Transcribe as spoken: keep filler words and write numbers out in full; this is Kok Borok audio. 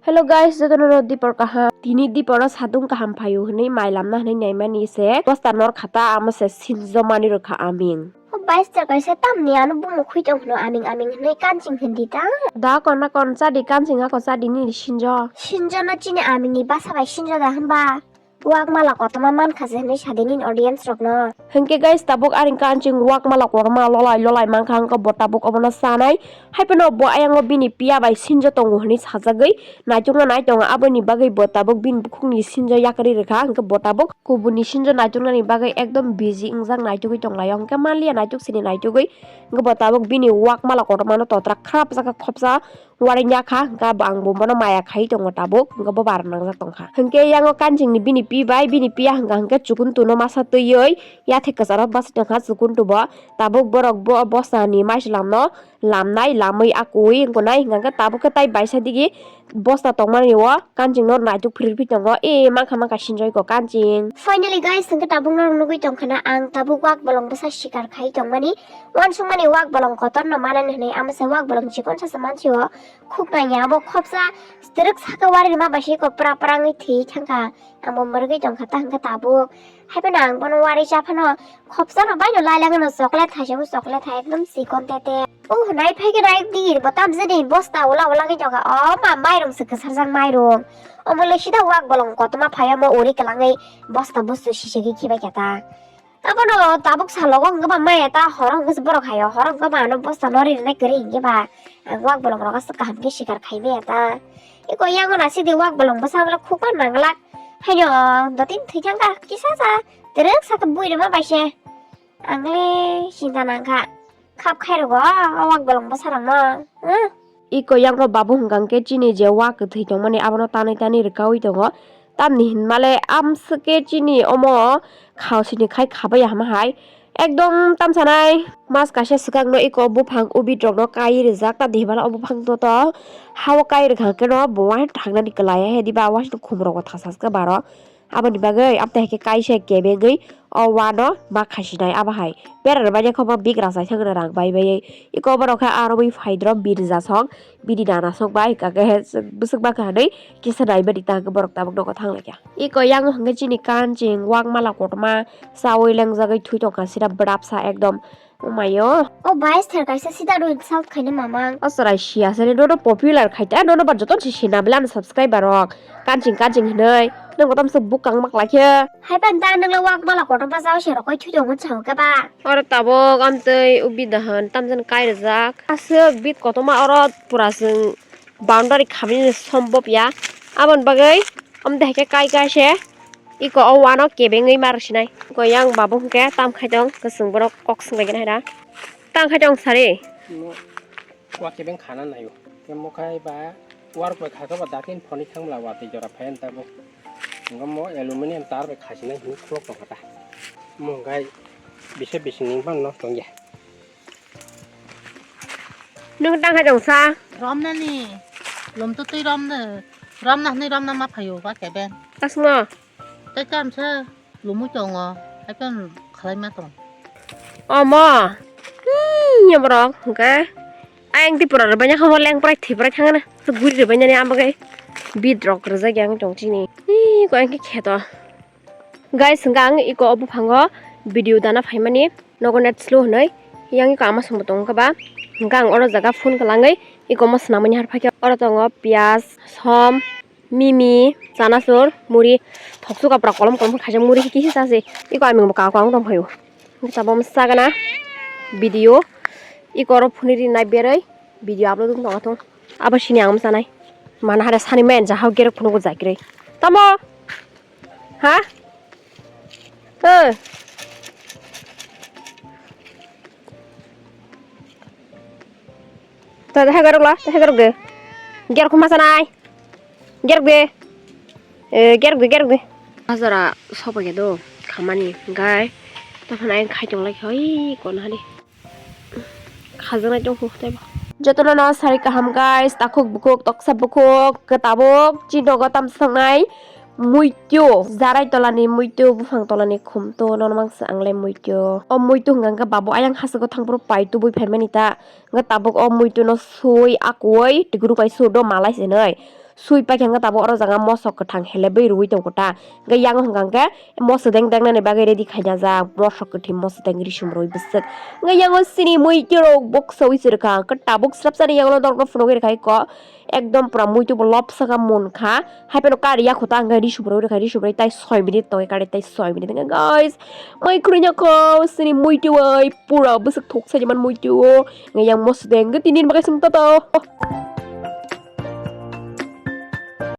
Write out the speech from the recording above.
Hello guys, jotono no dipor kaham. Tini diporo sadung kaham phaio hwnwi mai lamna hwnwi naimani se bosta nor khata amo se sinjo mani rwkha aming. O bais ta kaisa tamni ano bumuk khui tong hwno aming aming hwnwi kansing hindi ta. Da kona kon chadi kansing ako chadi nini sinjo. Sinjo no chini aming ni basa bai sinjo da hwnba. Wak mala kotorma mankha se hwnwi sadi nini audience rokno. Hinkhe guys, tabuk aring kansing wak mala kotorma lolai lolai mankha, hwnkhe bo tabuk obono chanai. Haiphano bo ayango bini piya bai sinjo tongo hwnwi sajagwi naitukna nai tongo, aboni bagwi bo tabuk bini bukhukni sinjo yakarwi rwkha, hwnkhe bo tabuk kubuni sinjo naituknani bagwi ekdom busy wngjak, naitugwi tonglaio, hwnkhe manliya naituk sini naitugwi, hwnkhe bo tabuk bini wak mala kotormano totrak khrap jagha khopsa. Uarwi ya kha, hwnkhe bo ang bo bono maya khai tongo tabuk, hwnkhe bo bar nangjak tongkha. Hwnkhe yango kansingni bini pi bai, bini piya hwnkha hwnkhe chukuntuno masa twiwi yathek kwcharo bachai tongkha chukuntu bo. Tabuk borok bo bostani maichwlamno lamnai, lamwi akui wngkha nai, hwnkha hwnkhe tabuk khe tai baisa digi bosta tongmani o kansingno naituk phirwi tongo. E mankha mankha sinjoi ko kansing. Finally guys, hwnkhe tabuk norok nugwi tongkha na ang tabuk wak bolong bwsa sikar khai tongmani. Uansukmani wak bolong kotorno manani hwnwi amo se wak bolong chikon sasa mansi o. Khuk nangya abo khopsa twrwk saka wari rwma bai se eko pra pra wngwi thwi thangkha. Amo mwrwgwi tongkha ta hwnkhe tabuk. Haiphano ang bono wari cha phano khopsa no baino lailangwi no chocolate hai se bo chocolate hai ekdom chikon tete. O hwnai phai khe nai di bo tamjani bosta ula ula wngwi tongkha. O ma mairung se kwsarjak mairung. Omo le sida wak bolong kotorma phai omo uri kwlangwi bosta bustu sisegwi khibai kha ta. Abono tabuk salogo hwnkhe ba maya ta horo hwnkhe se borok haio, horo hwnkhe ba ano bosta no rinai kwrwi hwnkhe ba ang wak bolong rok aswk kaham khe sikar khai maya ta. Eko yango nasidi wak bolong bwsa bwla khukma nanglak haino dottin thwi thangkha kisa sa twrwk sa khe bui rwma bai se ang le sinta nangkha. Khap khairwgo o wak bolong bwsarokno. Iko yango babu hwnkha hwnkhe chini je wak kwthwi tongmani abono tanwi tanwi rwkaui tongo. Tamni hinmale amswkhe chini omo khausini khai khabai ya hama hai. Ekdom tamsanai mas kaisa swkangno iko buphang ubit rokno kai rijak, tamni hinmale o buphang joto hao kai rwkha hwnkhe no bo uansuk thangnani kwlaiya he diba uansukni khumrokbo thasa swkang baro. Aboni bagwi amtwi hai khe kaisa kebengwi o uano ma khasinai abo hai. Bera rwbaini khobor bigra sai thangna rang bai bai. Iko borok khe aro bai phaidro birja song bini nana song bai hwnkha khe bwswk bakha hinwi kisa naimani ta hwnkhe borok tabuk nogo thang lai kha. Iko yang hwnkhe chini kansing wak mala kotorma chaui lengjagwi thwi tongkha sida bwrapsa ekdom. Omayo. O bai ser kaisa sida roi sal khaina mamang. O chwrai sia sani nono popular khai ta, nono ba joto si sina bela ano subscriber rok. Kansing kansing hinoi. Nang kotom se bukang mak lai khe. Hai pan ta nang le wak mala kotorma jao se rokoi thui tongo chao khe ba. Oro tabuk amtwi ubi dahan tamjani kai rijak. Aswk bit kotorma oro pura chwng boundary khamani sombop ya. Aboni bagwi amtwi hai khe kai kai se. Iko o uano kebengwi ma rwsinai. Iko yang babu hwnkhe tam khai tong, kwchwng borok kok swnglaigwna hai da. Tang khai tong sari. Wa kebeng khana naio. Kemo khai ba war bai kha ba datin phone thang bla watwi jora phayan ta bo. Ngo mo aluminium tar bai khasi nai hini khulok tong kha ta. Mo gai bisa bising ni bang no tong ya. Nung tang khai tong sa. Romnani. Lom to twi romna. Romna hwnwi romna ma phaio ba kebeng. Asmo. Tei kamsa lumui tongo, haikhe khlai ma tong. Omo. Hmm, ya borok hwnkhe. Ayang tipura rwbaina khe lengprai thwiprai thangna. Guri rwbainani amo khe bit rok rwjak yang tong chini. Ih, ko ayang khe kheto. Guys, hwnkhe ang iko o buphango video dana phaimani nogo net slow hwnwi. Yang iko ama songbo tongo khe ba. Hwnkhe ang oro jaga phone kwlangwi iko omo swnamani har phaikhe oro tongo piyaj, som, mimi, chanachur, muri, thoksu kapra kolom kolom khaijak muri khe kisa se iko aming bo kaka wng tong phaio. Tabuk sakna video iko oro phunui rinai berwi video upload wng tong thung. Abo sini ang chanai mana hare sani men jahao gerek phunuk jai kwrwi. Tamo? Ha? He. Ta, ta, hegarok la, ta, hegarok de. Gerok ma sanai. Gerok de. Eh, gerok de, gerok de. Bazara sobai do, khamani, gai. Ta phana ang khai tong lai, hoi, kon hari. Khajana tong khu, tei. Jotono no sari kaham, guys. Takhuk bukhuk, toksa bukhuk, kwtabuk, chini nogo tam sangnai. Muitu, jarai tolani muitu, buphang tolani khumtu, nono mangsa ang le muitu. O muitu hwnkha hwnkhe babu ayang hasteo thangphuru pai tubui phaimani ta. Hwnkhe tabuk o muitu no sui, akuui, twi kwrwi bai sui do malai se hinwi. Sui paikha hwnkhe tabuk oro jaga mosok kwthang helebwi rwui tongo ta. Hwnkhe yango hwnkha hwnkhe mosodeng dengnani bagwi ready khaina jak, mosok kwthwi mosodeng risum rwui bwswk. Hwnkhe yango chini muitu rok boksaui se rwkha, hwnkhe tabuk swrapsani yango norokno phunugwi rwkha eko. Ekdom pura muitu bo lopsaka munkha. Haiphano kari yakho ta hwnkhe risum rwui rwkha, risum rwui tai soi minute tongwi kari tai soi minute hwnkhe guys. Mai khurui nyakho chini muitu bai pura bwswk thok saimani muitu o. Hwnkhe yang mosodeng hwnkhe tini ni bagwi chwng tato.